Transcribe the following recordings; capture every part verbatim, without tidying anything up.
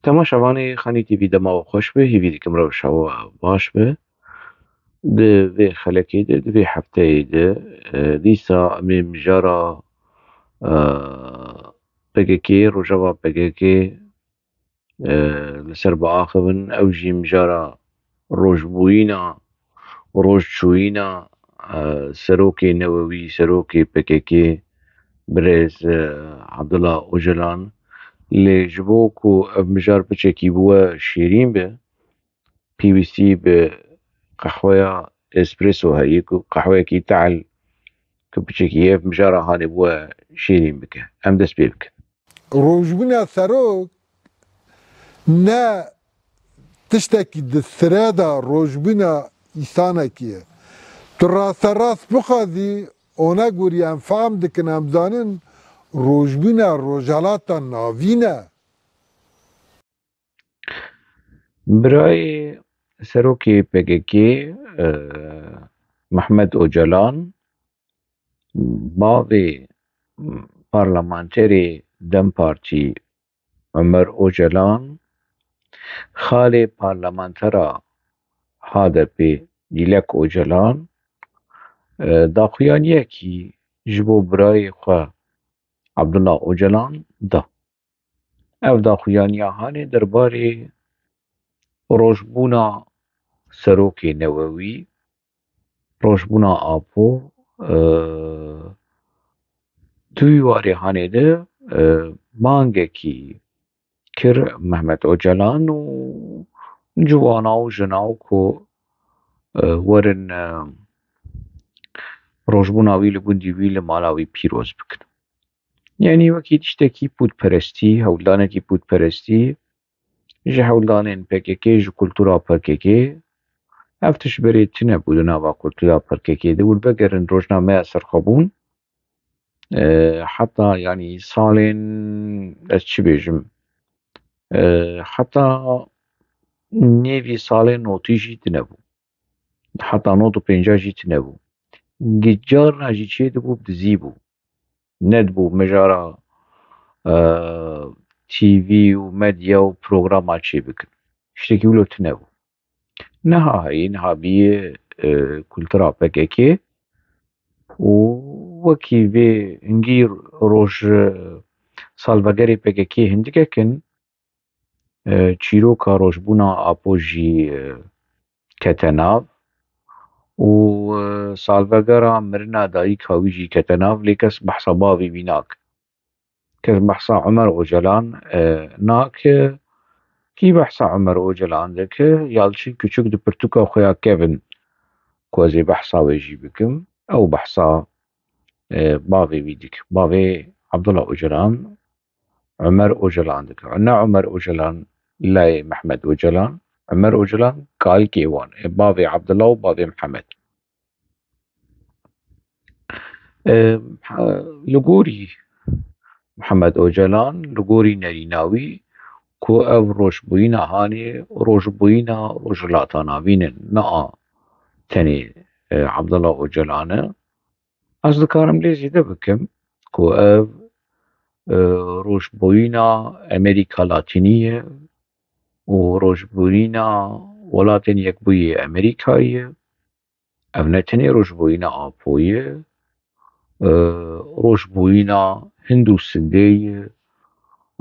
Temaşevanê Xanî T V, dema we xweş be, hîvî dikim rewşa we baş be. Di vê xelekê de, di vê hefteyê de, e, dîsa em ê mijara, e, P K K, rojeva P K K, e, li ser biaxivin. Ew jî mijara rojbûyîna, rojçûyîna, e, serokê newewî, serokê P K K, birêz, e, Abdullah Ocalan. Lê ji bo ku ev mijar piçekî bi we şêrîn be, pêwîstî bi qehweya espresso heye, ku qehweyekî tehl, ku piçekî ev mijara hanê bi we şêrîn bike. Em dest pê bikin. Rojbûna serok ne tiştekî di sire de rojbûna îsanekî ye. Tu rasterast bixwazî, ona gorî em fehm dikin, em zanin rojbûna Rojhelata Navîn e. Birayê serokê P K K, e, Mehmet Ocalan, bavê parlamenterê DEM Partî Omer Ocalan, xalê parlamentera H D P Dilek Ocalan, e, daxuyaniyekî ji bo birayê xwe Abdullah Ocalan da. Ev daxuyaniya hanê derbarê rojbûna serokê newewî, rojbûna Apo, e, di wî warê hanê de, e, bangekî kir Mehmet Ocalan û ciwana û jina û ku, e, werin, e, rojbûna wî li gundî wî, li mala wî pîroz bikin. Yanî wekî tiştekî pûtperestî, hewldanekî pûtperestî, ji hewldanên P K K, ji kultura P K K, ev tişt berê tune bû di nava kultura P K K de. Werbigerin rojnameya Serxwebûn, e, heta, yanî salên, ez çi bêjim, e, heta nêvî salên notî jî tune bû. Heta not û pênca jî tune bû. Carna jî çê dibû, bi dizî bû. Nedibû mijara, e, T V û medya û programa çê bikin. Tiştekî wilo tune bû. Niha heye, niha bîye, e, kultura P K K û wekî vê hingî roj, e, salvegerê P K K hindikek in, e, çîroka rojbûna Apo jî, e, kete nav û, e, salvegera mirina dayika wî jî kete nav, lê kes behsa bavê wî nake. Kes behsa Omer Ocalan, e, nake. Kî behsa Omer Ocalan dike? Yalçın Küçük di pirtûka xwe ya Kevin, ku ez ê behsa wê jî bikim, ew behsa, e, bavê wî dike. Bavê Abdullah Ocalan, Omer Ocalan dike. Ne Omer Ocalan layê Mehmet Ocalan, Omer Ocalan kalikê wan e, bavê Abdullah û bavê Mihemed. E, ha, li gorî Mihemed Ocalan, li gorî nerîna wî, ku ev rojbûyîna hanê, rojbûyîna Rojhilata Navîn e, ne a tenê, e, Abdullah Ocalan e. Ez dikarim lê zêde bikim ku ev, e, rojbûyîna Amerîka Latînî ye û rojbûyîna Welatên Yekbûyî Amerîkayê ye. Ev ne tenê rojbûyîna Apoyê, e, rojbûyîna Hind û Sindê ye,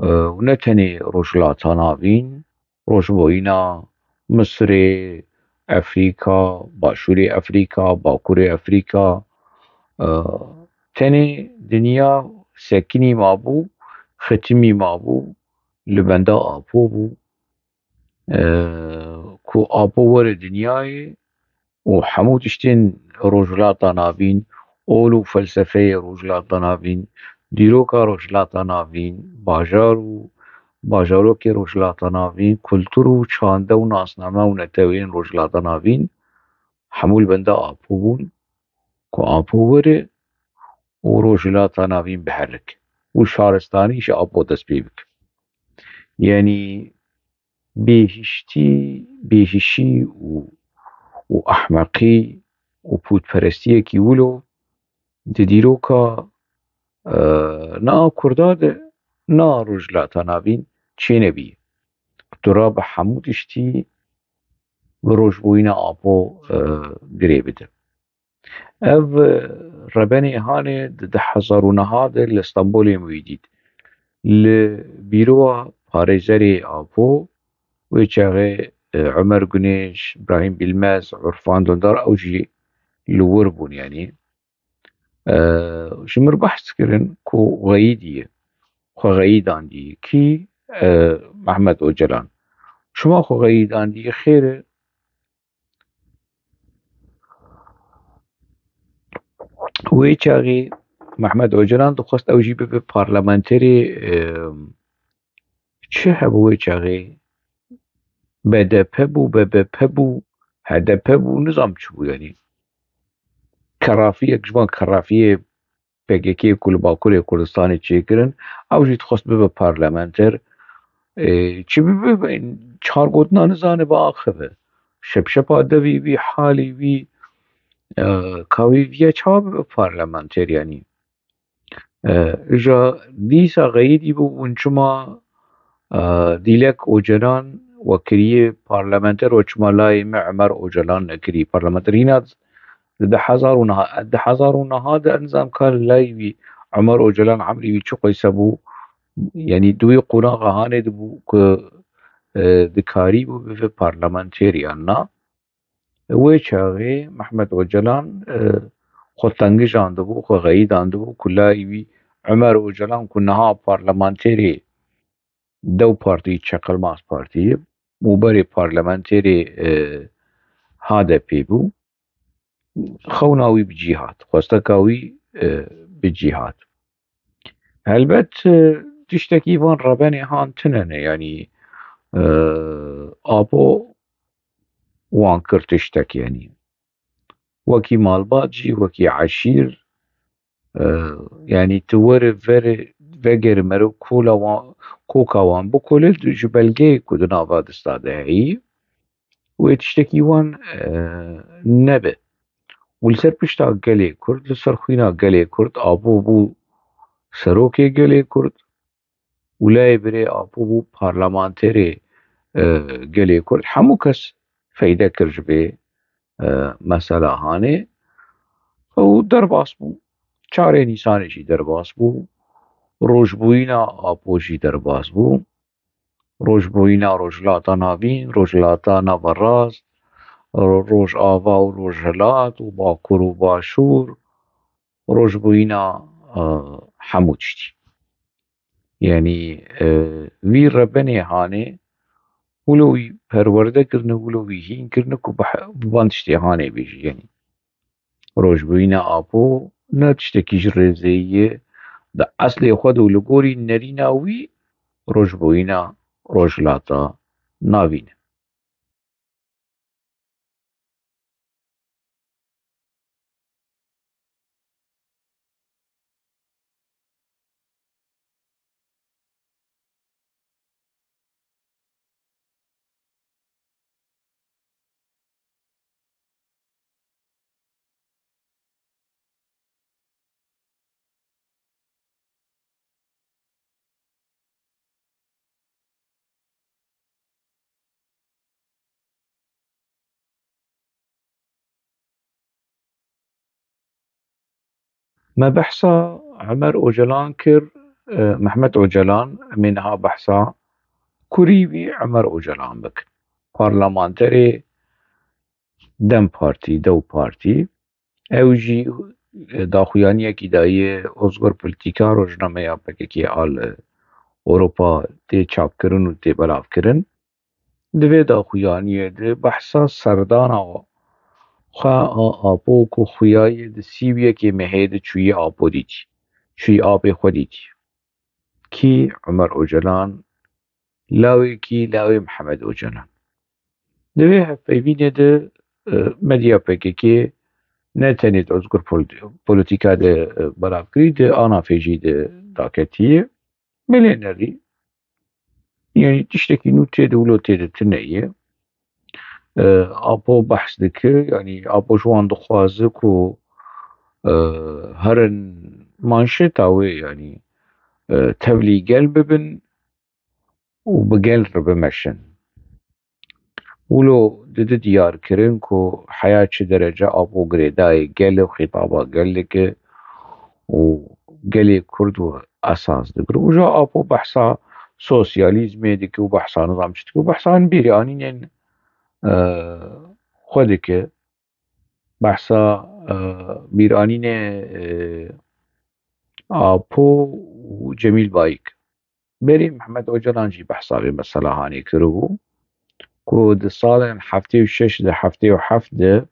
e, û ne tenê Rojhilata Navîn, rojbûyîna Misirê, Efrîka, Başûrê Efrîka, Bakurê Efrîka, e, tenê dinya sekinî mabû, xitimî mabû, li benda Apo bû. E, ku Apo were dinyayê û hemû tiştên Rojhilata Navîn, ol û felsefeyê Rojhilata Navîn, dîroka Rojhilata Navîn, bajar û bajarokê Rojhilata Navîn, kultur û çande û nasname û neteweyên Rojhilata Navîn, hemû li benda Apo bûn, ku Apo were û Rojhilata Navîn biherike û şaristanî ji Apo dest pê bike. Yanî bêhiştî, bêhişî û, û ehmeqî û pûtperestiyekî wilo di dîroka, e, na Kurda de, na Rojhilata Navîn çênebî. tu rabe hemû tiştî bi rojbûyîna Apo, e, girê bide. Ev, e, rebenê hanê di du hezar û neh de li Stenbolê min wî dît. Li bîroya parêzerê Apo wê çaxê, e, Ömer Güneş, Brahim Bilmez, Urfan Dündar ew jî li wir bûn, yanî. E, ji mir behs kirin ku xeyidî ye. Xwe xeyidandî. Kî? E, Mehmet Ocalan. Çima xwe xeyidandî? Xêr e. Wê çaxê Mehmet Ocalan dixwest ew jî bibe parlamenterê, e, çi hebû wê çaxê? B D P bû, B B P bû, H D P bû, nizam çi bû, yanî. Kerrafiyek ji van kerrafiyê P K K ku li Bakurê Kurdistanê çêkirin, ew jî dixwest bibe parlamenter. Ê, çi bibe, çar gotina nizane biaxive. Şepşepa devî wî, halî wî, e, ka wî viya çawa bibe parlamenter, yanî. E, îja dîsa xeyidî bû hûn çima, e, Dîlek Ocalan we kiriye parlamenter û çima layê me Ömer Ocalan nekirî parlamenter? Hîna di du hezar û neh, du hezar û neh de nizam ka layê wî Ömer Ocalan emrî wî çi qeyse bû? Yanî di wî qonaxa hanê de bû ku, e, dikarî bû bibe parlamenter yan na. Wê çaxê Mehmet Ocalan, e, xwe tengijandibû, xwe xeyidandibû ku layê wî Ömer Ocalan ku niha parlamenterê Dew Partî, Çakılmaz Partî ye û berê parlamenterê, e, H D P bû. Xewna wî bi cî hat, xwesteka wî, e, bi cî hat. Helbet, e, tiştekî van rebenê han tune ne, yanî, e, Apo wan kir tiştek, yanî. Wekî malbat jî, wekî eşîr, e, yanî tu were vere, vegere meriv kola wan, koka wan bikole, tu ji belgeyê ku di nava dista de heyî, wê tiştekî wan, e, nebe. Û li ser pişta gelê Kurd, li ser xwîna gelê Kurd, Apo bû serokê gelê Kurd û layê birê Apo bû parlamenterê, e, gelê Kurd. Hemû kes feyde kir ji vê, e, mesela hanê û derbas bû. Çarê Nîsanê jî derbas bû. Rojbûyîna Apo jî derbas bû. Rojbûyîna Rojhilata Navîn, Rojhilata Naverast, Ro-, Rojava û Rojhilat û Bakur û Başûr, rojbûyîna, e, hemû tiştî. Yanî, e, vî rebenê hanê, wilo wî perwerde kirine, wilo wî hîn kirine ku bi he-, bi van tiştê hanê bêjî, yanî. Rojbûyîna Apo ne tiştekî ji rêzeyî ye. Di eslê xwe de û li gorî nerîna wî, rojbûyîna Rojhilata Navîn e. Me behsa Ömer Ocalan kir, e, Mehmet Ocalan, em ê niha behsa kurî wî Ömer Ocalan bikin. Parlamenterê DEM Partî, Dew Partî. Ew jî, e, daxuyaniyekî daye Ozgur Polîtîka, rojnameya P K K a li Ewropa tê çapkirin û tê belavkirin. Di vê daxuyaniyê de behsa serdana xwe a Apo ku xuya ye di sî û yekê mehê de çûyî Apo dîtî. Çûyî apê xwe dîtî. Kî? Ömer Ocalan, lawê kî? Lawê Mihemed Ocalan. Di vê hevpeyvînê de, e, medya P K K ne tenê di Ozgur Pol-, Polîtîka de, e, belav kirî, di ANAFê jî de daketiye. Belê nerî. Yanî tiştekî nû tê de wilo tê de tune ye. E, Apo behs dike, yanî Apo ji wan dixwaze ku, e, herin manşeta wê, yanî, e, tevlî gel bibin û bi gel re bimeşin. Wilo didi diyar kirin ku heya çi derece Apo girêdayê gel û xîtaba gel dike û gelê Kurd û esas digire. Û ja Apo behsa sosyalîzmê dike û behsa nizam çi dike û behsa hin bîranînên, e, xwe dike. Behsa, e, bîranînê, e, Apo û Cemîl Bayik. Berî Mehmet Ocalan jî behsa vê mesela hanê kiribû ku di salên heftê û şeş de, heftê û heft de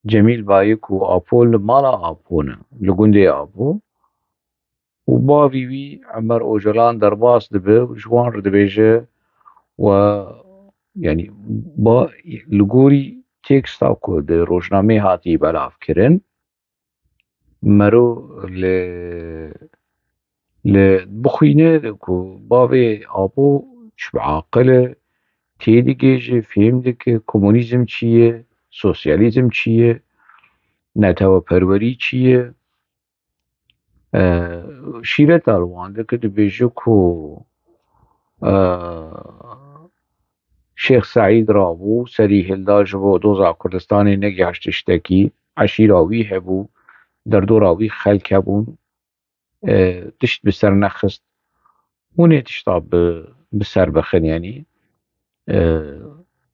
Cemîl Bayik û Apo li mala Apo ne, li gundê Apo. Û bavî wî Emer Ocalan derbas dibe û ji wan re dibêje we, yanî, ba, li gorî teksta ku di rojnameyê hatî belav kirin, mero li, li bixwîne ku bavê Apo çi bi aqil e, têdigihêje, fêm dike, komunîzm çi ye, sosyalîzm çi ye, neteweperwerî çi ye. E, şîreta li wan dike, dibêje ku, e, Şêx Seîd rabû, serî hilda, ji bo doza Kurdistanê negihaşt tiştekî, eşîra wî hebû, derdora wî xelk hebûn, e, tişt bi ser nexist. Hûn ê tişta bi, bi ser bixin, yanî. E,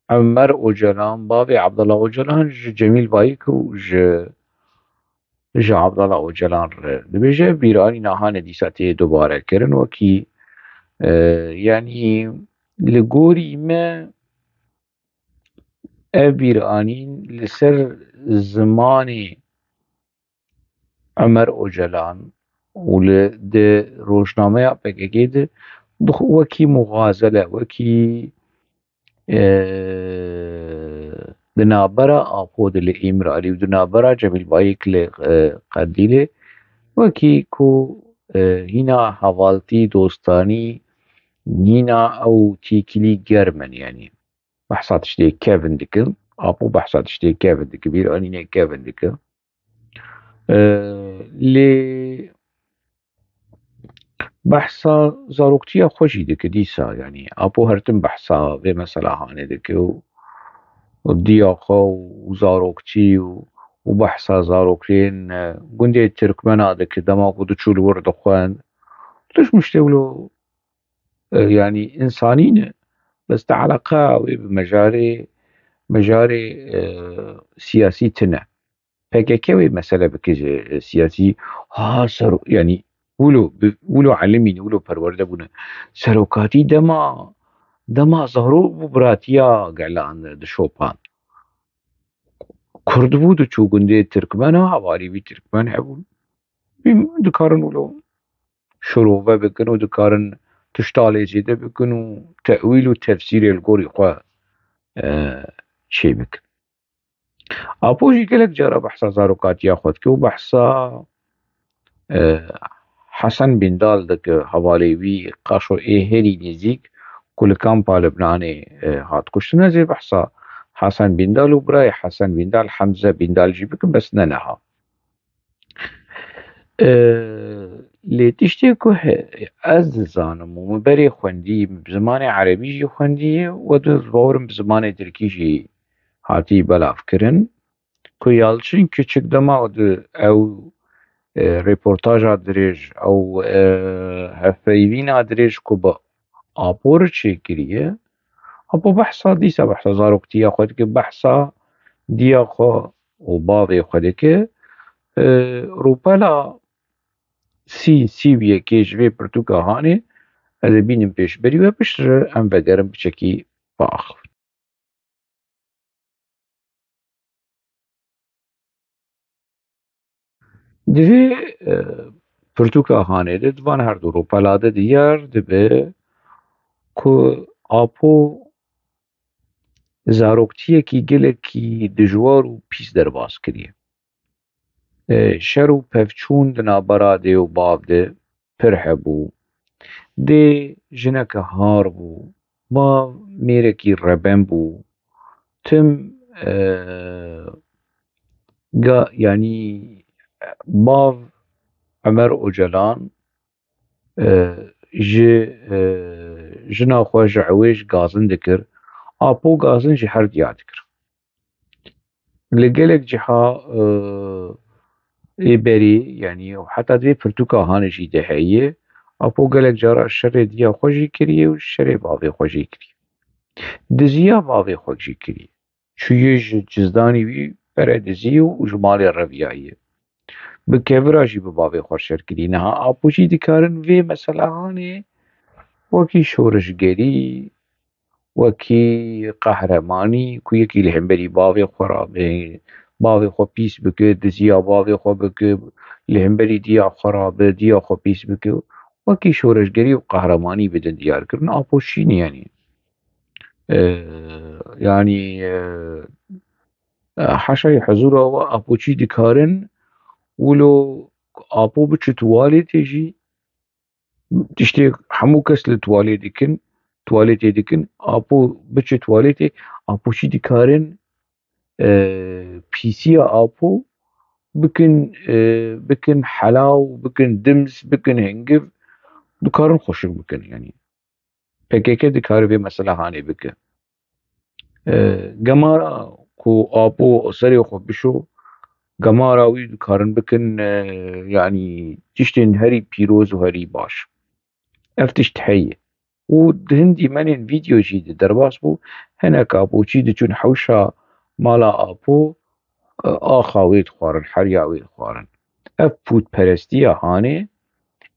Emer Ocalan, bavê Abdullah Ocalan ji Cemîl Bayik û ji, ji Abdullah Ocalan re dibêje, bîranîna hanê dîsa tê dubare kirin, wekî, e, yanî li gorî me ev bîranîn li ser zimanê Emer Ocalan û li, di rojnameya P K K de dix-, wekî muxazele, wekî, e, di navbera Apo de li Îmralî û di navbera Cemîl Bayik li, e, Qendîlê, wekî ku, e, hîna hevaltî, dostanî, hîna ew têkilî germ in, yanî. Behsa tiştê kevin dikin, Apo behsa tiştê kevin dike, bîranînê kevin dike. E, lê behsa zaroktiya xwe jî dike dîsa, yanî Apo her tim behsa vê mesela hanê dike û, û diya xwe û zaroktî û, û behsa zarokên, e, gundê Tirkmena dike, dema ku diçû li wir dixwend. Tişt miştê wilo, e, yanî însanî ne, bes te eleqa wê bi mejarê, mejarê, e, siyasî tine. P K K wê mesele bike ji, e, siyasî, ha, sero-, yanî wilo bi, wilo elimîne, wilo perwerde bûne. Serokatî dema, dema Zahro bû biratiya Gelan dişopand. Kurd bû, diçû gundê Tirkmena, hevalî wî Tirkmen hebûn. Wî dikarin wilo şirove bikin û dikarin tişta lê zêde bikin û tewîl û tefsîrê li gorî xwe, e, çê bikin. Apo jî gelek cara behsa zarokatiya xwe dike û behsa, e, Hesen Bîndal dike, hevalê wî qaşo ê herî nêzîk ku li kampa Libnanê, e, hat kuştin. Ez ê behsa Hesen Bîndal û birayê Hesen Bîndal, Hemze Bîndal jî bikim, bes ne niha. E, lê tiştê ku he-, ez dizanim û min berê xwendî, min bi zimanê erebî jî xwendî, we dû bawerim bi zimanê tirkî jî hatî belav kirin, ku Yalçın Küçük dema di ew, e, reportaja dirêj, ew, e, hevpeyvîna dirêj ku bi Apo re çêkiriye, Apo behsa, dîsa behsa zaroktiya xwe dike, behsa diya xwe û bavê xwe dike. E, rûpela sî, sî û yekê ji vê pirtûka hanê, ez ê bînim pêşberî we, piştre em vegerin piçekî biaxivin. Di vê, e, pirtûka hanê de, di van her du rûpela de diyar dibe ku Apo zaroktiyekî gelekî dijwar û pîs derbas kiriye. E, şer û pevçûn di navbera dê û bav de pir hebû. Dê jineke har bû, bav mêrekî reben bû. Tim, e, ga-, yanî, bav Emer Ocalan, e, ji, e, jina xwe ji ewê ji gazin dikir. Apo gazin ji her diya dikir. Li gelek ciha, e, ê berê, yanî heta di vê pirtûka hanê jî de heye, Apo gelek cara şerê diya xwe jî kiriye û şerê bavê xwe jî kiriye. Diziya bavê xwe jî kiriye. Çûye ji cizdanê wî pere dizî û ji malê reviyaye. Bi kevira jî bi bavê xwe şer kirî. Niha Apo jî dikarin vê mesela hanê wekî şoreşgerî, wekî qehremanî ku yekî li hemberî bavê xwe rabe, bavê xwe pîs bike, diziya bavê xwe bike, li hemberî diya xwe rabe, diya xwe pîs bike, wekî şoreşgerî û qehremanî bidin diyarkirin. Apo şîn e yanî. E, yanî, e, e, heşayê hezûra we Apo çî dikarin, wilo Apo biçe tuwaletê jî, tiştê hemû kes li tuwalê dikin, tuwaletê dikin, Apo biçe tuwaletê, Apo çî dikarin, e, pîsiya Apo bikin, e, bikin helaw, bikin dims, bikin hingiv, dikarin xweşik bikin, yanî. P K K dikare vê mesela hanê bike. E, gemara ku Apo serê xwe bişo, gemara wî dikarin bikin, e, yanî tiştên herî pîroz û herî baş. Ev tişt heye. Û di hin dîmenên vîdeo jî de derbas bû, hinek Apoçî diçûn hewşa mala Apo, e, axa wê dixwarin, heriya wê dixwarin. Ev pûtperestiya hanê,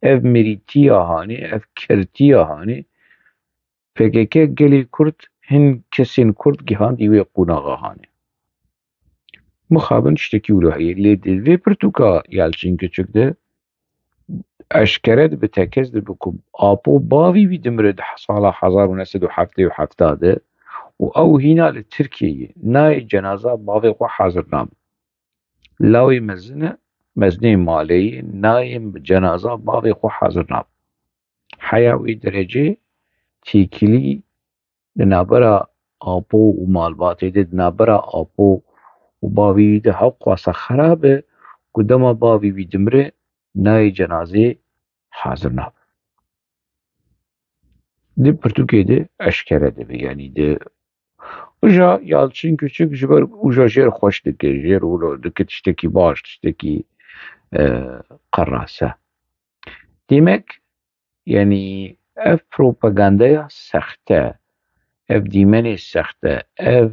ev mirîtiya hanê, ev kertiya hanê, P K K gelê Kurd, hin kesên Kurd gihandî wê qonaxa hanê. Mixabin tiştekî wilo heye. Lê di vê pirtûka Yalçin Küçük de eşkere dibe, tekez dibe ku Apo bavî wî dimire di sala hezar û neh sed û heftê û heft de û ew hîna li Tirkiyeyê nayê cenaza bavê xwe hazir nabe. Lawê mezin e, mezinê malê ye, nayê cenaza bavê xwe hazir nabe. Heya wê derecê têkilî di navbera Apo û malbatê de, di navbera Apo û bavî wî de hewqasa xerab e ku dema bavî wî dimire nayê cenazê hazir nabe. Di pirtûkê de eşkere dibe, yanî di uja Yalçin Küçük ji ber uja jêr xweş dike, jêr wilo dike tiştekî baş, tiştekî, e, qerase. Demek, yanî ev propagandeya sexte, ev dîmenê sexte, ev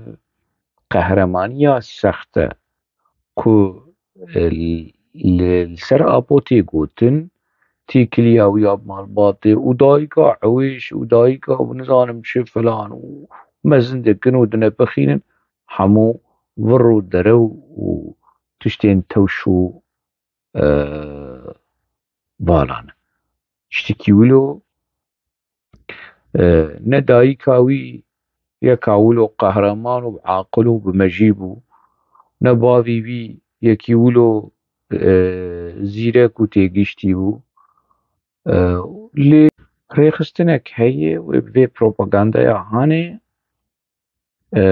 qehremaniya sexte ku, e, li, li ser Apo tê gotin, têkiliya wî ya malbatê û dayika ewêş û dayika û nizanim çi filan û mezin dikin û dinepixînin, hemû vir û derew û tiştên tewş û, e, valan. Tiştekî wilo, e, ne dayika wî yeka wilo qehreman û aqil û bi mejî bû, ne bavî wî yekî wilo, e, zîrek û têgiştî bû. E, lê rêxistinek heye wê bi vê propagandaya hanê, e,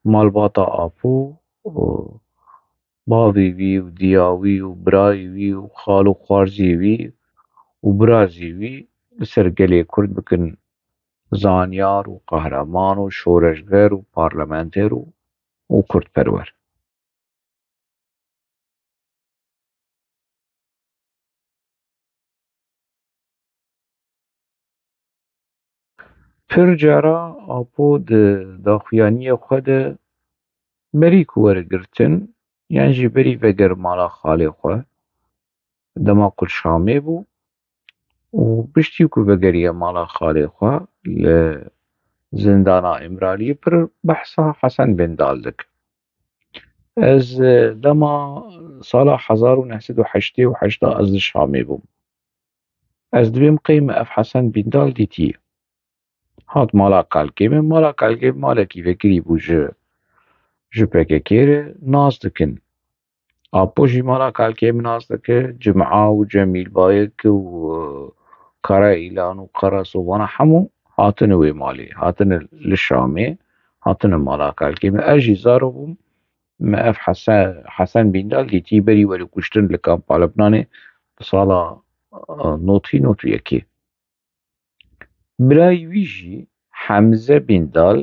malbata Apo, û bavê wî û diya wî û birayê wî û xal û xwarzê wî û birazê wî li ser gelê Kurd bikin zanyar û qehreman û şoreşger û parlamenter û, û kurdperwer. Pir cara Apo di daxuyaniyê xwe de berî ku were girtin, yan jî berî veger mala xalê xwe, dema ku li Şamê bû û piştî ku vegeriye mala xalê xwe li zindana Îmraliyê, pir behsa Hesen Bindal dikim. Ez, e, dema sala hezar û neh sed û heştê û heşt de ez li Şamê bûm. Ez dibêm qey min ev Hesen Bindal dîtiye. Hat mala kalkê min, mala kalkê min malekî vekirî bû ji, ji P K K re, nas dikin. Apo jî mala kalkê min nas dike, Cima û Cemîl Bayik û, e, Kara Îlan û Kara Sovana hemû hatine wê malê, hatine li Şamê, hatine mala kalkê min. Ez jî zaro bûm, me ev Hesen, Hesen Bindal dîtî berî were kuştin li kampa Lebnanê di sala, e, notî, not û yekê. Birayê wî jî Hemze Bindal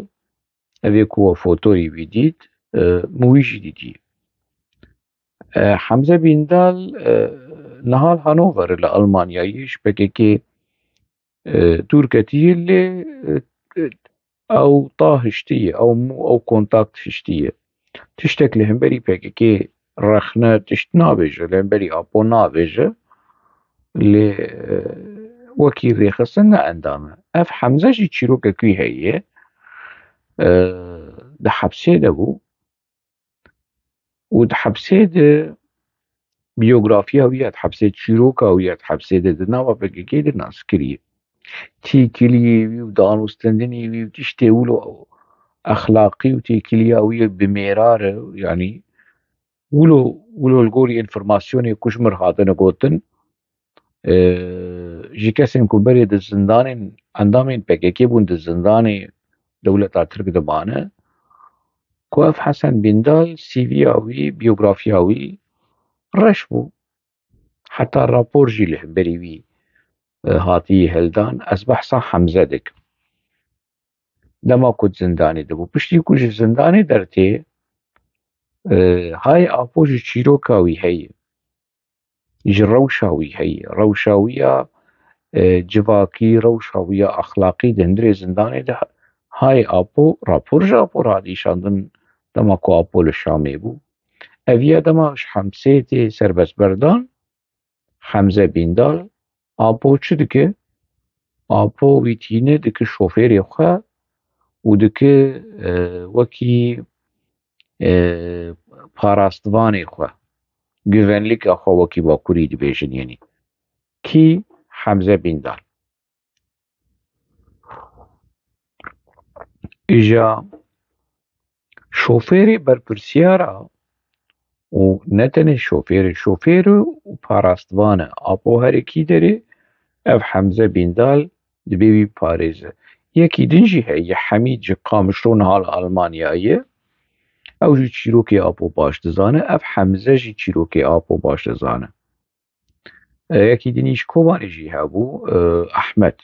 Evê ku we fotoyê wî dît, e, min wî jî dîtî. E, Hemze Bîndal, e, niha li Hanover li Almanyayê ji P K K, e, dûr ketiye lê, e, e, ew ta hiştiye, ew mû, ew kontakt hiştiye. Tiştek li hemberî P K K rexne tişt nabêje, li hemberî Apo nabêje. Lê, e, wekî rêxistin ne endam e. Ev Hemze jî çîrokek wî heye. E, di hepsê de bû. Û di hepsê de biyografiya wî ya di hepsê, çîroka wî ya di hepsê de di nava P K K de nas kiriye. Têkiliyê wî û danûstendinê wî û tiştê wilo exlaqî û têkiliya wî bi mêrar e, yanî wilo, wilo li gorî înformasyonê ku ji mir hatine gotin, e, ji kesên ku berê di zindanên, endamên P K K bûn, di zindanê dewleta Tirk de mane, ku ev Hesen Bîndal, C V ya wî, biyografiya wî reş bû. Heta rapor jî li hemberî wî, e, hatiye hildan. Ez behsa Hemze dikim. Dema ku di zindanê de bû, piştî ku ji zindanê dertê, e, hay Apo ji çîroka wî heye. Ji rewşa wî heye. Rewşa wî ya, e, civakî, rewşa wî ya exlaqî di hundirê zindanê de hay Apo, rapor ji Apo re hate îşandin dema ku Apo li Şamê bû. Ev ya dema ji Hemsê tê serbestberdan, Hemze Bîndal, Apo çi dike? Apo wî tîne dike şofêrê xwe û dike, e, wekî, e, parastvanê xwe, güvenlika xwe wekî Bakurî dibêjin, yanî. Kî? Hemze Bîndal. Îja şofêrê berpirsiyar a û ne tenê şofêrê, şofêr û parastvan e. Apo herekî derê, ev Hemze Bîndal dibê wî parêze. Yekî din jî heye, Hemîd ji Qamişlo niha li Almanya ye. Ew jî çîrokê Apo baş dizane, ev Hemze jî çîrokê Apo baş dizane. E, yekî dinî ji Kobanê jî hebû, e, Ehmed.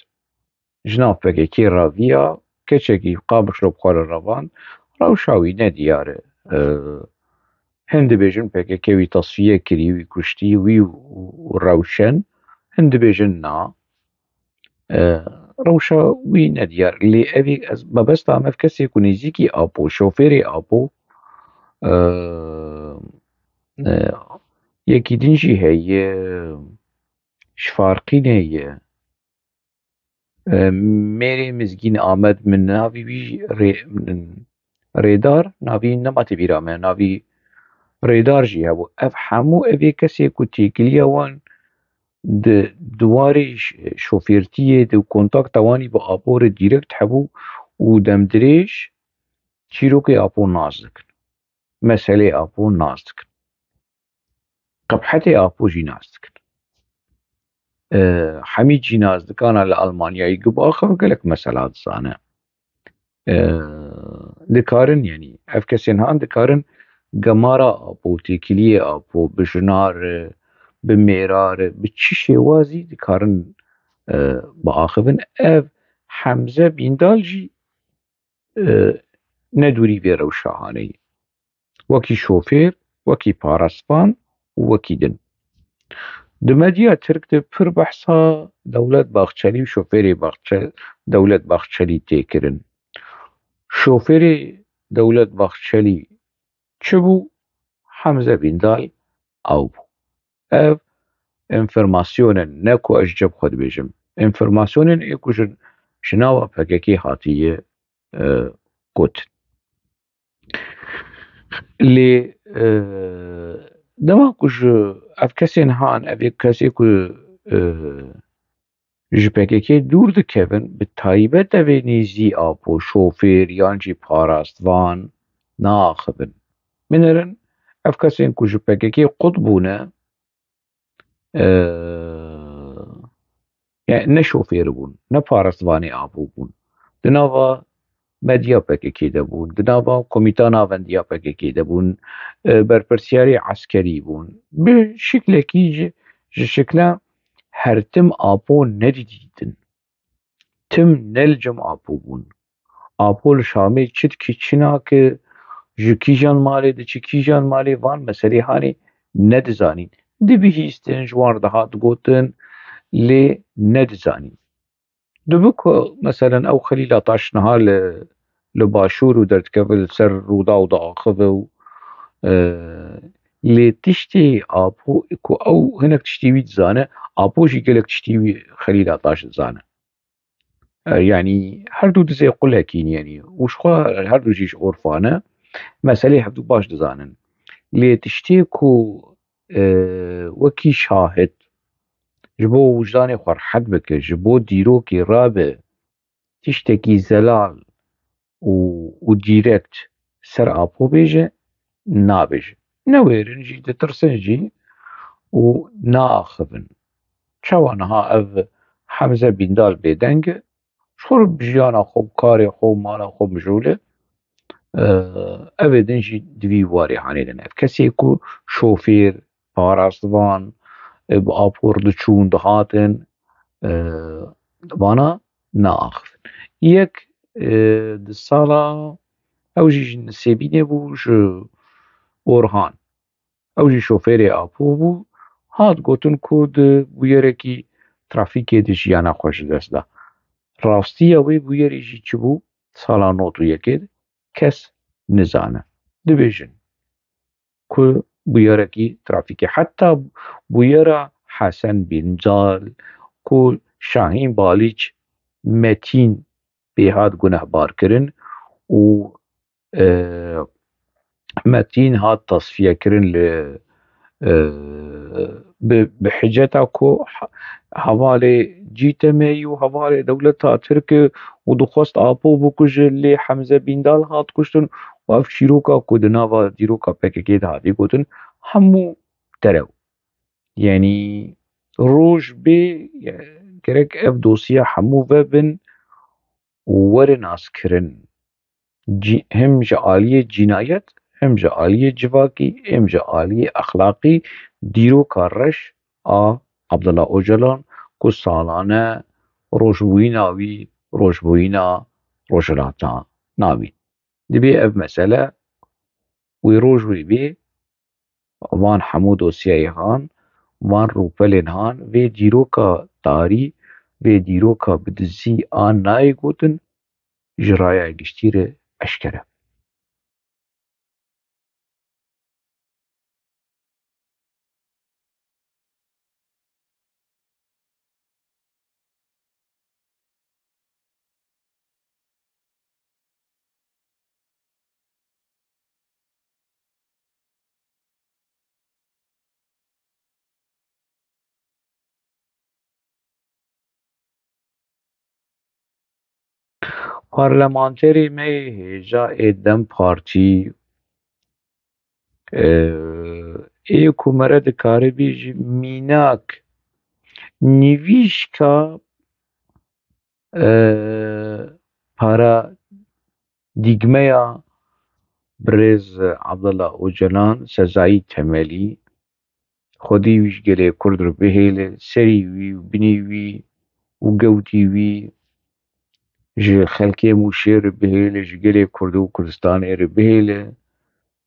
Ji nav P K K raviya, keçekî Qamişlo bi xwe re revand, rewşa wî nediyar e. E, hin dibêjin P K K wî tasfiye kirî, wî kuştî, wî û, û rewşen, hin dibêjin na. E, rewşa wî nediyar. Lê evî ez mebesta me ev kesê ku nêzîkî Apo, şofêrê Apo, e, e, yekî din jî heye, ji Farqînê ye. E, Mêrê Mizgîn Amed, min navî wî rê-, Rêdar, navî nema tê bîra me, navî Rêdar jî hebû. Ev hemû evê kesê ku têkiliya wan di, di warê ş-, şofêrtiyê de û kontakta wan î bi Apo re dîrekt hebû û demdirêj çîrokê Apo nas dikin. Meselê Apo nas dikin. Qebhetê Apo jî nas dikin. E, Hemîd jî nas dikana li Almanyayê ku biaxive gelek mesela dizane. E, dikarin, yanî ev kesên han dikarin gemara Apo, têkiliyê Apo, bi jina re, bi mêra re, bi çi şêwazî dikarin, e, biaxivin. Ev Hemze Bîndal jî, e, ne dûrî vê rewşa haneyî. Wekî şofêr, wekî parastvan û wekî din. Di medya Tirk de pir behsa Dewlet Bahçelî û şofêrê Bahçe-, Dewlet Bahçelî tê kirin. Şofêrê Dewlet Bahçelî çi bû? Hemze Bîndal ew bû. Ev înformasyon in, ne ku ez ji cem xwe dibêjim. Înformasyon in ê ku ji, ji nava P K K hatiye, e, got. Lê, e, dema ku ji ev kesên han, ev ê kesê ku, e, ji P K K dûr dikevin, bi taybet ev ê nêzî Apo, şofêr yan jî parastvan naaxivin. Binêrin, ev kesên ku ji P K K qut bûne, e, yani ne şofêr bûn, ne parastvanê Apo bûn. Di nava medya P K K de bûn, di nava komîta navendiya P K K de bûn, e, berpirsiyarê eskerî bûn. Bi şiklekî ji, ji şikla her tim Apo nedidîtin. Tim ne li cem Apo bûn. Apo li Şamê çi dikî, çi nake, ji kîjan malê diçi, kîjan malê, van meselê hanê nedizanîn. Dibihîstin, ji wan re dihat gotin, lê nedizanîn. Dibi ku, meselen, ew Xelîl Ataş niha li, li Başûr û derdikeve li ser Rûdaw diaxive û, e, lê tiştê Apo ku ew hinek tiştê wî dizane, Apo jî gelek tiştê wî Xelîl Ataş dizane. E, yanî her du dizê qulekî ne, yanî û ji xwe her du jî ji orfa ne, meselê hevdu baş dizanin. Lê tiştê ku, e, wekî şahid ji bo wijdanê xwe rehet bike, ji bo dîrokê rabe, tiştekî zelal û, û direkt ser Apo bêje, nabêje. Newêrin jî, ditirsin jî û naaxivin. Çawa niha ev Hemze Bîndal bêdeng e? Ji xwe bi jiyana xwe, bi karê xwe, mala xwe mijûl e. Ev ê din jî di vî warê hanê de ne. Ev kesê ku şofêr, parastvan, e, bi Apo re diçûn, dihatin, e, vana naaxivin. Yek, e, di sala, ew jî ji Nisêbînê bû, ji Orhan. Ew jî şofêrê Apo bû. Hat gotin ku di bûyerekî trafîkê de jiyana xwe ji dest da. Rastiya wê bûyerê jî çi bû? Sala nod û yekê de kes nizane. Dibêjin ku bûyerekî trafîkê, heta bûyera Hesen Bîncal ku Şahîn Balîç Metîn pê hat gunehbar kirin û, e, Metîn hat tasfiye kirin li, e, bi, bi hiceta ku ha-, hevalê cîtemeyî û hevalê dewleta Tirk e û dixwest Apo bikuje, lê Hemze Bîndal hat kuştin û ev çîroka ku di nava dîroka P K K de hatî gotin, hemû terew. Yanî roj bê, gerek ev dosya hemû vebin û were naskirin. Cî-, hem ji aliyê cînayet, hem ji aliyê civakî, hem ji aliyê exlaqî dîroka reş a Abdullah Ocalan ku salane rojbûyîna wî rojbûyîna Rojhilata nabîn. Dibê ev mesele wê roj wê bê, van hemû dosyayê han, van rûpelên han, vê dîroka tarî, vê dîroka bi dizî a nayê gotin, ji raya giştî re eşkere. Parlamenterê me yê hêja ê DEM Partî, e, ê ku mere dikaribî ji mînak nivîşka, e, paradîgmeya birêz Abdullah Ocalan, Sezayî Temelî, xwedî wî ji gelê Kurd re bihêle, serî wî û binî wî û gewtî wî ji xelkê Mûşê re bihêle, ji gelê Kurd û Kurdistanê re bihêle.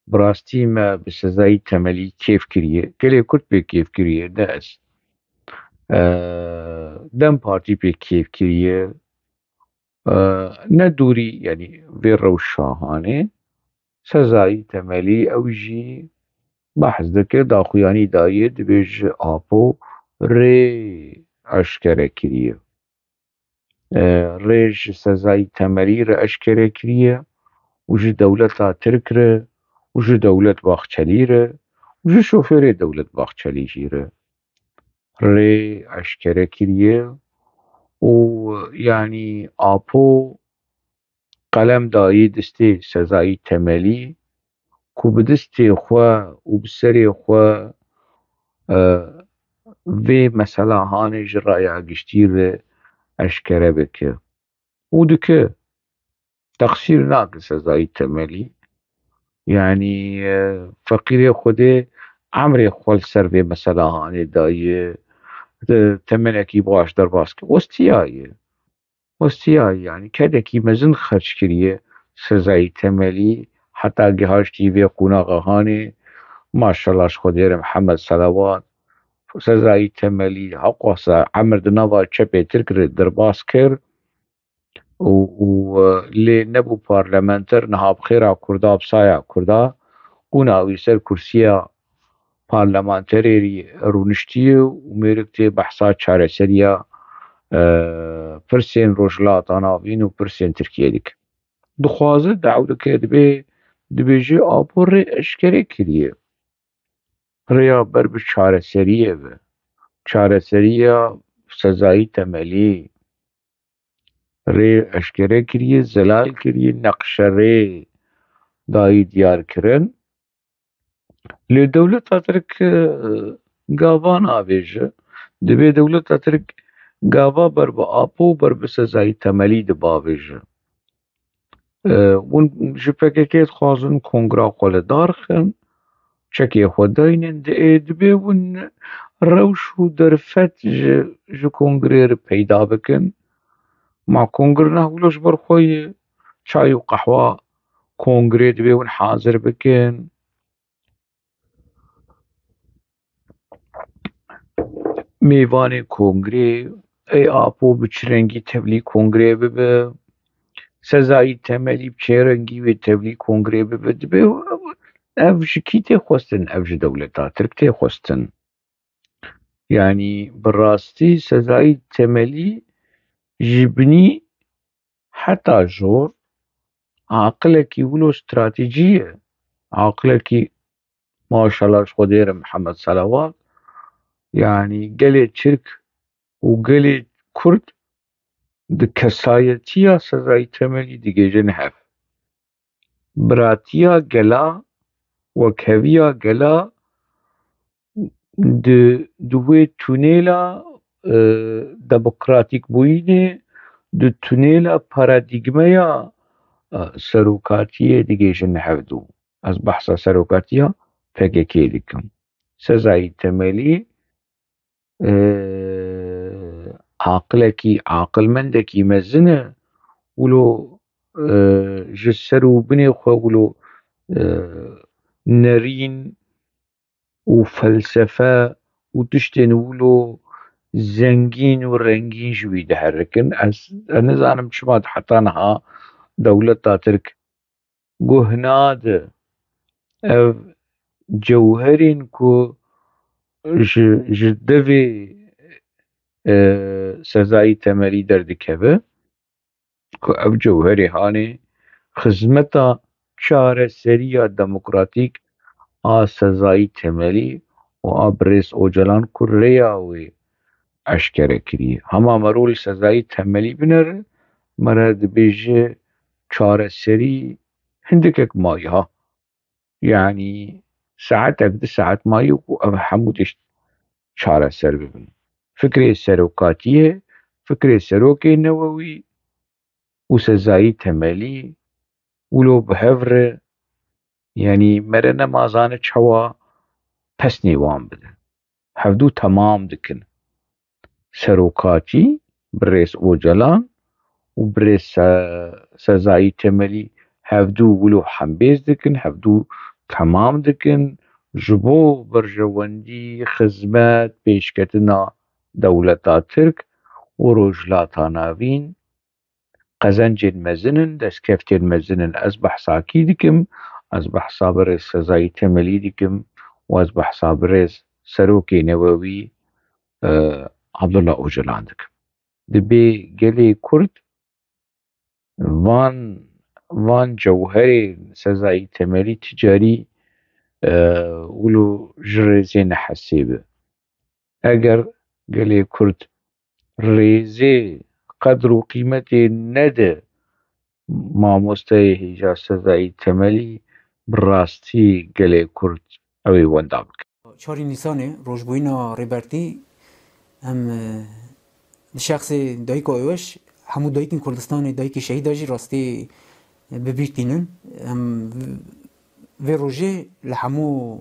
Bi rastî me bi Sezayî Temelî kêf kiriye. Gelê Kurd pê kêf kiriye, ne ez. Eee, DEM Partî pê kêf kiriye. Eee, ne dûrî, yanî vê rewşa hanê. Sezayî Temelî ew jî behs dike, daxuyanî daye, dibêje Apo rê eşkere kiriye. E, rê ji Sezayî Temelî re eşkere kiriye û ji dewleta Tirk re û ji dewlet Bahçelî re û ji şofêrê dewlet Bahçelî jî re rê eşkere kiriye û, yanî, Apo qelem dayî destê Sezayî Temelî ku bi destê xwe û bi serê xwe, e, vê mesela hanê ji raya giştî re eşkere bike. Û dike, teqsîr nake Sezayî Temelî. Yanî, e, feqîrê Xwedê emrê xwe li ser vê mesela hanê daye, e, temenekî baş derbas kir. Westiyaye. Westiya, yanî kedekî mezin xerc kiriye Sezayî Temelî, heta gihaştî vê qonaxa hanê, maşallah ji Xwedê re Mihemed Selawat, Sezayî Temelî, hewqasa emir di nava çepê Tirk re derbas kir û, û, e, lê nebû parlamenter, niha bi xêra Kurda, bi saya Kurda, qûna wî ser kursiya parlamenterê rûniştiye û mêrik tê behsa çareseriya, e, pirsên Rojhilata Navîn û pirsên Tirkiyê dike. Dixwaze, dawdike, dibê, dibêje Apo rê eşkere kiriye. Rêya ber bi çareseriyê ve. Çareseriya Sezayî Temelî rê eşkere kiriye, zelal kiriye, neqşe rê dayî diyar kirin. Lê dewleta Tirk, e, gava navêje. Divê dewleta Tirk gava ber bi Apo û ber bi Sezayî Temelî de bavêje. E, hûn ji P K K dixwazin kongra xwe li dar xin, çekê xwe daynin, di, ê, dibê hûn rewş û derfet ji, ji kongrê re peyda bikin. Ma kongre ne wilo ji ber xwe ye, çay û qehwa kongrê dibê hûn hazir bikin. Mêvanê kongrê, ey Apo bi çi rengî tevlî kongrê bibe, Sezayî Temelî bi çi rengî wê tevlî kongrê bibe, dibê ev ji kî tê xwestin? Ev ji dewleta Tirk tê xwestin. Yanî bi rastî Sezayî Temelî ji binî heta jor aqilekî wilo stratejî ye. Aqilekî, maşallah ji Xwedê re Mihemed Selawat, yanî gelê Tirk û gelê Kurd di kesayetiya Sezayî Temelî digihîjin hev. Biratiya gela, wekheviya gela di, di wê tunêla, e, demokratîkbûyînê, di tunêla paradîgmeya, e, serokatiyê digihîjin hevdû. Ez behsa serokatiya P K K dikim. Sezayî Temelî, e, aqilekî, aqilmendekî mezin e, wilo, e, ji ser û binê xwe wilo, e, nerîn û felsefe û tiştên wilo zengîn û rengîn ji wî diherikin. Ez, ez nizanim çima heta niha dewleta Tirk guh nade ev cewherên ku ji, ji devê, e, Sezayî Temelî derdikeve, ku ev cewherê hanê xizmeta çareseriya demokratîk a Sezayî Temelî û a birêz Ocalan ku rêya wê eşkere kiriye. Hema mero li Sezayî Temelî binere, mere dibêje çareserî hindikek maye ha. Yanî saetek, du saet maye ku ev hemû tişt çareser bibin. Fikrê serokatiyê, fikrê serokê newewî û Sezayî Temelî wilo bi hev re, yanî mere nema zane çawa pesnê wan bide. Hevdû temam dikin. Serokatî, birêz Ocalan û birêz Se-, Sezayî Temelî hevdû wilo hembêz dikin, hevdû temam dikin, ji bo berjewendî, xizmet, pêşketina dewleta Tirk û Rojhilata Navîn qezencên mezin in, destkeftên mezin in. Ez behsa kî dikim? Ez behsa birêz Sezayî Temelî dikim û ez behsa birêz serokê newewî, e, Abdullah Ocalan dikim. Dibê gelê Kurd van, van cewherê Sezayî Temelî ticarî, e, wilo ji rêzê nehesê be. Eger gelê Kurd rêzê, qedr û qîmetê nede mamosteyê hêja Sezayî Temelî, bi rastî gelê Kurd ew ê wenda bike. Çarê Nîsanê rojbûyîna Rêbertî, em, e, di şexsê dayika Êweş, hemû dayikên Kurdistanê, dayikê şehîda jî rastî, e, bi bîr tînin. Em v-, vê rojê li hemû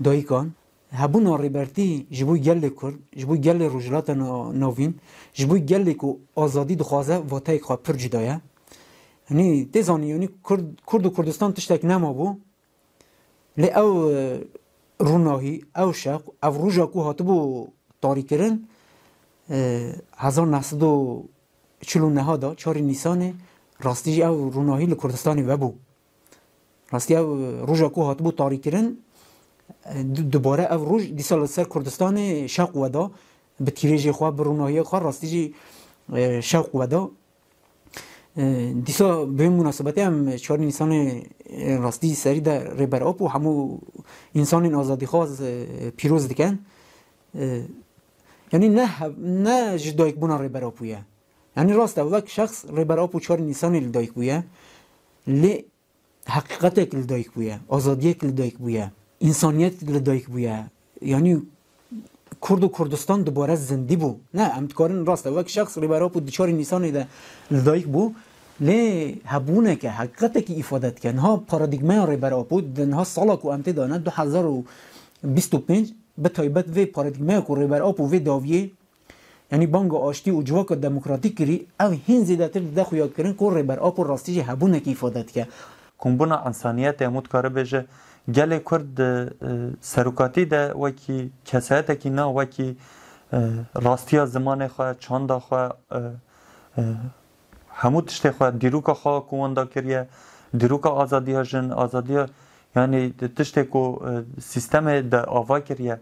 dayikan, hebûna rêbertî ji bo gelê Kurd, ji bo gelê Rojhilata Na-, Navîn, ji bo gelê ku azadî dixwaze, vateyek xwe pir cuda ye. Yanî tê zanî, yanî Kurd, Kurd û Kurdistan tiştek nemabû. Lê ew, e, rûnahî, ew şeq, ev roja ku hatibû tarîkirin, e, hezar neh sed û çil û neh de, çarê Nîsanê, rastî jî ew rûnahî li Kurdistanê vebû. Rastî ew, e, roja ku hatibû tarîkirin, e, du-, dubare ev roj dîsa li ser Kurdistanê şeq weda, bi tîrêjê xwe, bi rûnahiyê xwe, rastî jî, e, şeq weda. E, dîsa bi vê munasebetê em çarê Nîsanê, e, rastî serî de Rêber Apo hemû însanên azadîxwaz, e, pîroz dikin. E, yanî ne hev-, ne ji dayikbûna Rêber Apo ye. Yanî rast e, wek şexs Rêber Apo çarê Nîsanê li dayik bûye. Lê heqîqetek li dayik bûye, azadiyek li dayik bûye, însaniyet li dayik bûye. Yanî Kurd û Kurdistan dubare zindî bû. Ne, em dikarin rast e, wek şexs Rêber Apo di çarê Nîsanê de li dayik bû, lê hebûneke, heqîqetekî îfade dike. Niha paradîgmeya Rêber Apo, di niha sala ku em tê de ne, du hezar û bîst û pênc, bi taybet vê paradîgmeya ku Rêber Apo vê dawiyê, yanî banga aştî û civaka demokratîk kirî, ev hîn zêdetir dide xuyakirin ku Rêber Apo rastî jî hebûnekî îfade dike. Kombûna ensaniyetê hemû dikare bêje, gelê Kurd di, e, serokatî de wekî kesayetekî na, wekî, e, rastiya zimanê xwe, çanda xwe, e, e, hemû tiştê xwe, dîroka xwe ku wenda kiriye, dîroka azadiya jin, azadiya, yanî tiştê ku, e, sîstemê de ava kiriye,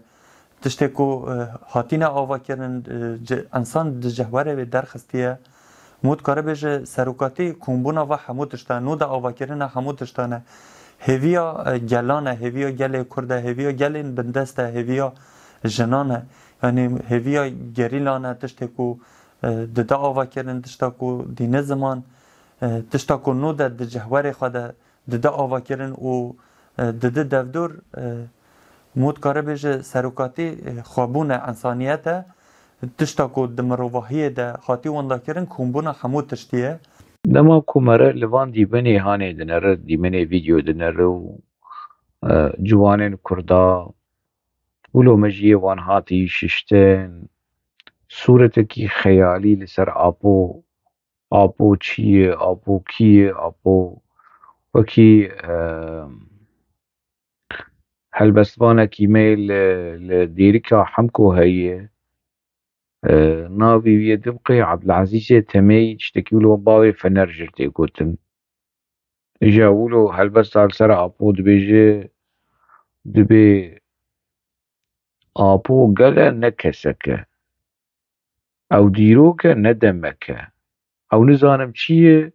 tiştê ku, e, hatine avakirin, e, ci-, ensan di cihwerê wê derxistiye. Hemû dikare bêje serokatî kombûna va hemû tiştan, nû de avakirina hemû tiştan e. Hêviya, e, gelan e, hêviya gelê Kurd e, hêviya gelên bindest e, hêviya jinan e. Yanî hêviya gerîlan e, tiştê ku, e, dide avakirin, tişta ku dîne ziman, e, tişta ku nû de di cihwerê xwe de dide avakirin û, e, dide devdor, e, hemû dikare bêje serokatî, e, xwebûn e, ensaniyet e. Tişta ku di mirovahiyê de hatî wendakirin, kombûna hemû tiştî ye. Dema ku mere li van dîmenê hanê dinere, dîmenê vîdeo dinere û, e, ciwanên Kurda, wilo mejiyê wan hatî şiştin, sûretekî xeyalî li ser Apo, Apo çi ye, Apo kî ye, Apo wekî, e, helbestvanekî me li, li Dêrika Hemko heye. E, navê wî ye Dibqê Ebdilezîzê Temey, tiştekî wilo bavê Fener jir tê gotin. Îja wilo helbesta li ser Apo dibêje, dibê Apo gel e ne kesek e. Ew dîrok e ne demek e. Ew nizanim çi ye,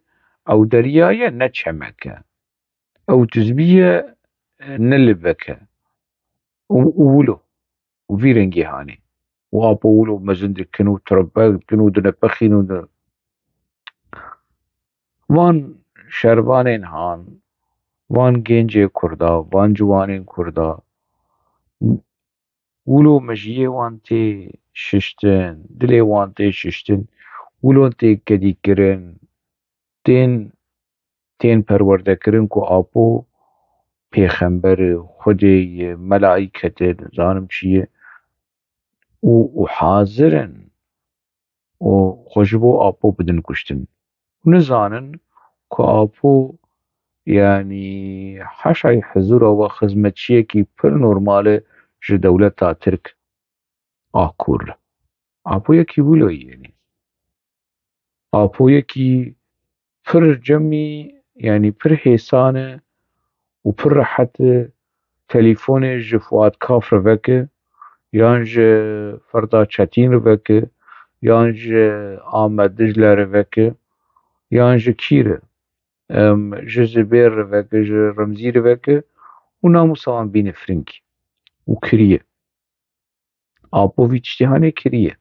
ew derya ye ne çemek e. Ew tizbî ye ne libek e. Û, û wilo. Û vî rengê hanê. Û Apo wilo mezin dikin û tirpek dikin û dinepexîn û di-, van şervanên han, van gencê Kurda, van ciwanên Kurda, wilo mejiyê wan tê şiştin, dilê wan tê şiştin, wilo tê kedîkirin, tên, tên perwerdekirin ku Apo pêxember e, Xwedê ye, melaîket e, nizanim çi ye. Û, û hazir in û xwe ji bo Apo bidin kuştin. Û nizanin ku Apo, yanî, haşayî hizûra we xizmetçiyekî pir normal e ji dewleta Tirk a kûr. Apo yekî wilo ye, yanî. Apo yekî pir cemî, yanî pir hêsan e û pir rehet e, telîfonê ji Fuat Kaf re veke, yan ji Ferda Çetîn re veke, yan ji Amed Dicle re veke, yan ji kî re, em, ji Zibêr re veke, ji Remzî re veke û namûsa wan bîne firingî û kiriye. Apo vî tiştê hanê kiriye.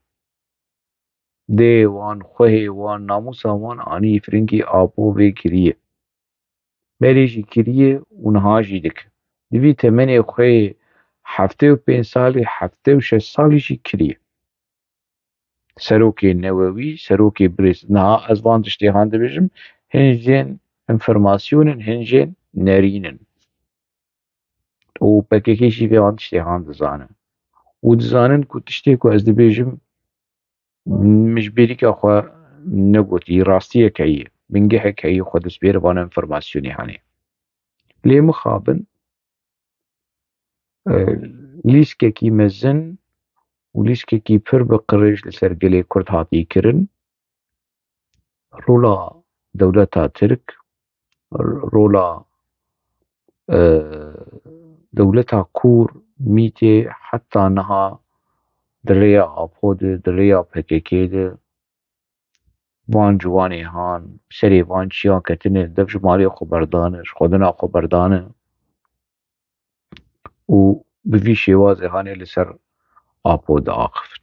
Dê wan, xwehê wan, namûsa wan anî firingî, Apo vê kiriye. Berê jî kiriye û niha jî dike. Di vî temenê xwe yê heftê û pênc salî, heftê û şeş salî jî kiriye. Serokê newewî, serokê birêz. Niha ez van tiştê han dibêjim, hin jên înformasyon in, hin jên nerîn in. Û P K K jî vê van tiştê han dizane. û dizanin ku tiştê ku ez dibêjim, min ji bêrîka xwe negotî, rastiyek heye, bingehek heye, xwe destbêrê vana înformasyonê hanê. Lê mixabin, e, lîskekî mezin û lîskekî pir bi qirêj li ser gelê Kurd hatiye kirin. Rola dewleta Tirk, rola, e, dewleta Kûr, mîtê heta niha di rêya Apo de, di rêya P K K de, van ciwanê han, serê van çiyan ketine, dev ji malê xwe berdane, ji xwedina xwe berdane û bi vî şêwazê hanê li ser Apo diaxivin.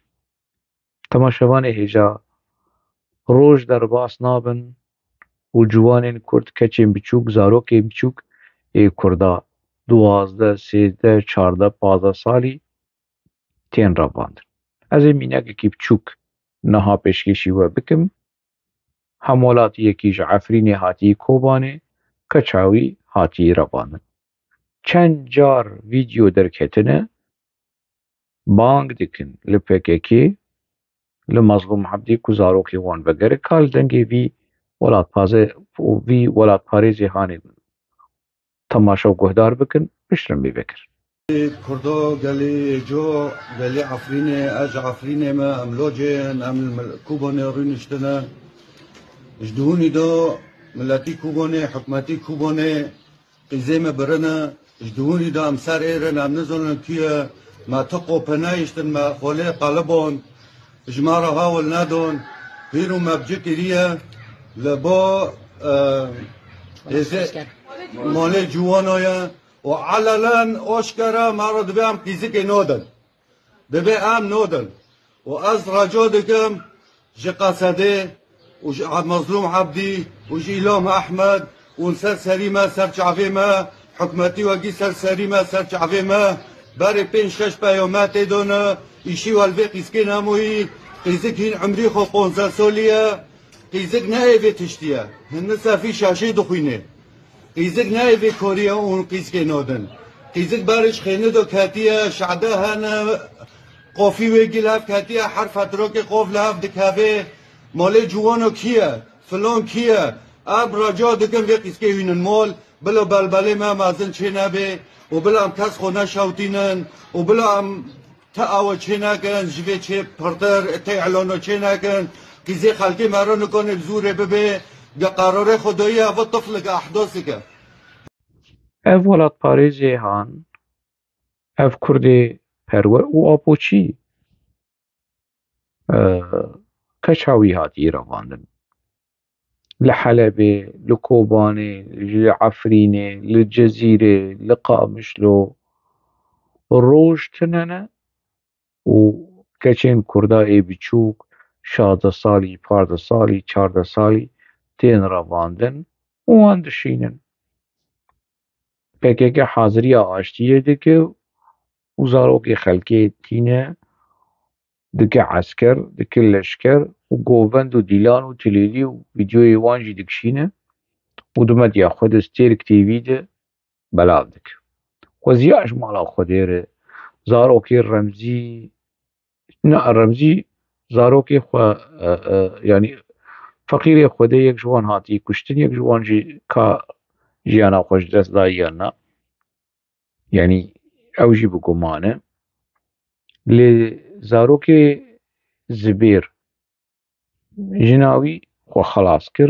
Temaşevanê hêja roj derbas nabin û ciwanên Kurd, keçên biçûk, zarokên biçûk ê Kurda duwazdeh, sêzdeh, çardeh, pazdeh salî tên revandin. Ez ê mînekekî biçûk niha pêşkêşî we bikim. Hemwelatiyekî ji Efrînê hatî Kobanê, keça wî hatî revandin. Çend car vîdeo derketine, bang dikin li P K K, li Mezlûm Ebdî ku zarokê wan vegere, ka li dengê vî welatpaze-, vî welatparêzê hanê temaşe û guhdar bikin, piştre min vekir. Kurdo gelê Co, gelê Efrînê, ez ji Efrînê me, em locê in, em li mil-, Kubanê rûniştine. Ji dihûnî de miletî Kubanê, hikûmetî Kubanê qîzê me birine. Ji dihûnî de em ser êr in, em nizanin tu ye. Me ti qopê nehiştin, me xolê qeliband. Ji me re hewil nedon. Hîr û me bi cî kiriye. Li bo, e, hêzê malê ciwano ye. Û elelen oşkere me re divê em qîzikê nodin. Divê em nodin. Û ez reca dikim ji Qesedê û ji Mezlûm Ebdî û ji Îlham Ehmed û ser serî me, ser çavê me, hikûmetî wekî ser serî me, ser çavê me, berê pênc şeş peyametê done, îşî we li vê qîzkê nemoyî, qîzik hîn umrî xwe ponzdeh solî ye, qîzik ne ê vê tiştî ye. Hin nise vî şaşê dixwîne. Qîzik ne ê vê korî ye û qîzkê nodin. Qîzik berê ji xênê de ketiye, şade hene, qofî wê gî li hev ketiye, her fetrokê qof li hev dikeve. Malê ciwano kî ye? Filan kî ye? Em reca dikin vê qîzkê hînin mol, bila belbelê me mezin çê nebe û bila em kes xwe neşewtînin û bila em ti awe çê nekin, ji vê çê pirtir, ti îlano çê nekin. Qîzê xelkê me re nikane bi zûrê bibe, ge qerarê xwe dayî, ev tiflik e, ehdasik e. Ev welatparêzê han, ev Kurdê perwer û apoçî, e, keça wî hatî revandin. Li Helebê, li Kobanê, li Efrînê, li Cezîrê, li Qamişlo roj tune ne û keçên Kurda ê biçûk, şazdeh salî, pazdeh salî, çardeh salî tên revandin û wan dişînin. P K K haziriya aştiyê dike û zarokê xelkê tîne, dike esker, dike leşker û govend û dîlan û tilêlî û vîdeoyê wan jî dikişîne û di medya xwe de Stêrk T V de belav dike. Xweziya ji mala Xwedê re, zarokê Remzî, ne Remzî, zarokê xwe, e, e, yanî feqîrê Xwedê yek ji wan hatî kuştin, yek ji wan jî ka jiyana xwe ji dest daye yan na. Yanî ew jî bi guman e. Lê zarokê Zibêr, jina wî xwe xelas kir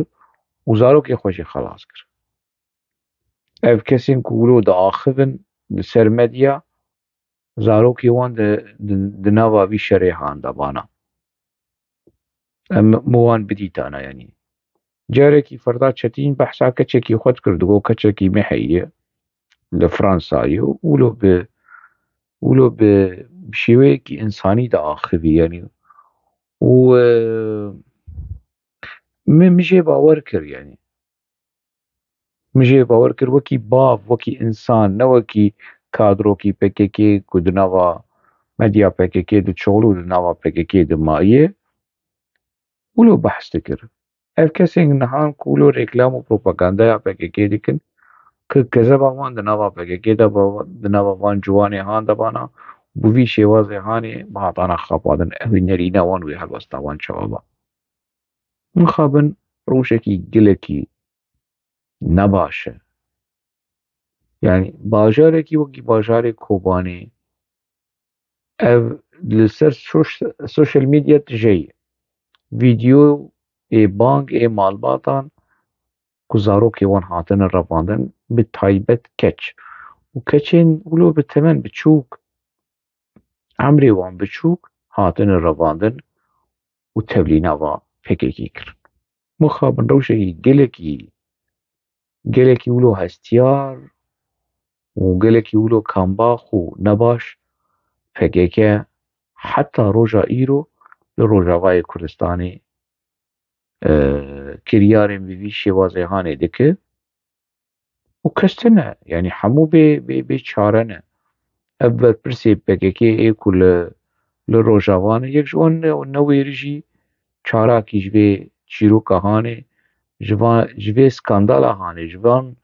û zarokê xwe jî xelas kir. Ev kesên ku wilo diaxivin li ser medya, zarokê wan di, di, di nava vî şerê han de bana. Em min wan bidîtana, yanî. Carekî Ferda Çetîn behsa keçekî xwe dikir, digot keçekî me heye li Fransayê û wilo bi, wilo bi, bi şêweyekî însanî diaxivî, yanî. Û, e, min, min jê bawer kir, yanî. Min jê bawer kir wekî bav, wekî însan, ne wekî kadrokî P K K ku di nava medya P K K diçol û di nava P K K dimaye. Wilo behs dikir. Ev kesên nihan ku wilo reklam û propagandaya P K K dikin, ku kezeba wan di nava P K K de ba-, di nava van ciwanê han de bana bi vî şêwazê hanê bihatana xapandin. Ew ê nerîna wan wê helwesta wan çawa ba. Mixabin rewşekî gelekî nebaş e. Yani bajarekî wekî bajarê Kobanê ev li ser soş-, social media tije ye. Vîdeo ê bang ê malbatan ku zarokê wan hatine revandin, bi taybet keç. Û keçên wilo bi temen biçûk, emrê wan biçûk hatine revandin û tevlî nava P K K kirin. Mixabin rewşekî gelekî, gelekî wilo hestiyar û gelekî wilo kambax û nebaş P K K heta roja îro li Rojavayê Kurdistanê, e, kiryarên bi vî şêwazê hanê dike û kes tune, yani hemû bê, bê, bê çare ne. Ev berpirsê P K K ê ku li, li Rojava ne, yek ji wan ne, newêrî jî çarakî ji vê çîroka hanê, ji va-, ji vê skandala hanê, ji van,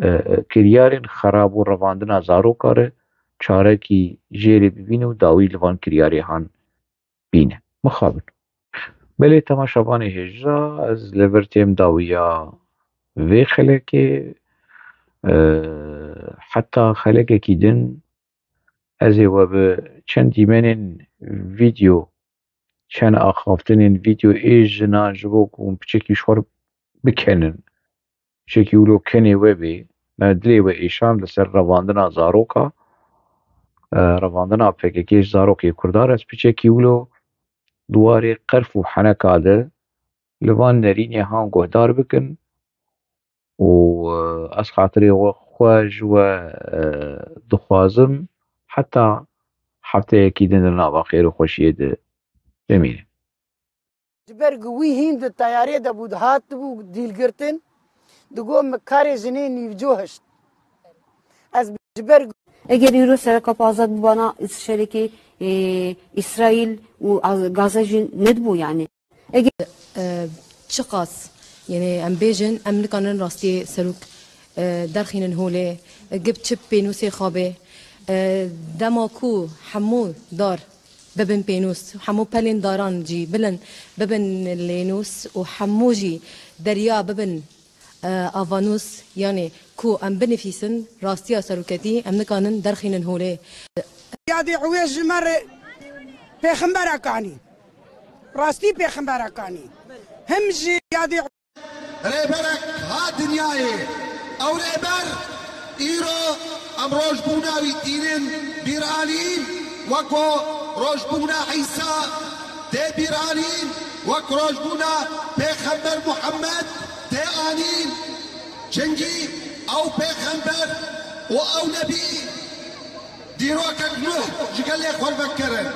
e, e, kiryarên xerab û revandina zaroka re çarekî jê re bibîne û dawî li van kiryarê han bîne. Mixabin. Belê temaşevanê hêja, ez li vir têm dawiya vê xelekê, e, heta xelekekî din ez ê we bi çend dîmenên vîdeo, çend axaftinên vîdeo ê jinan ji bo ku hûn piçekî ji xwe bikenin. Şekî wilo kenê we bê, me dilê we êşan li ser revandina zaroka, e, revandina P K K ji zarokê Kurdan re. Ez piçekî wilo di warê qerf û heneka de li van nerînê han guhdar bikin û, e, ez xatirê we xwe ji we, e, dixwazim heta hefteyekî din di nava xêr û xweşiyê de bimînin. Ji ber ku wî hîn di teyarê de bû, dihat dibû dîlgirtin, digot, "Min karê jinê nîvco hişt." Ez ji ber ku Eger îro sereka pa azad bibana, şerekê, e, Îsraîl û Az-, Gaza jî nedibû yani. Eger E, çiqas, yani em bêjin, em nikanin rastiyê serok, e, derxînin holê, e, gib çi pênûsê xabê, e, dema ku hemû dar bibin pênûs, hemû pelên daran jî bilin bibin lênûs û hemû jî derya bibin, e, avanûs, yani ku em binivîsin rastiya seroketî, em nikanin derxînin holê. Yadê wê ji me re pêxemberekanî. Rastî pêxemberekanî. Him jî yadê Rêberek ha dinyayê. Ew rêber îro em rojbûna wî tînin bîr anîn, weko rojbûna Îsa tê bîr anîn, wek rojbûna Pêxember Muhammed tê anîn. Çingî ew pêxember û ew nebî dîrokek nuh ji gelê xwe vekirin.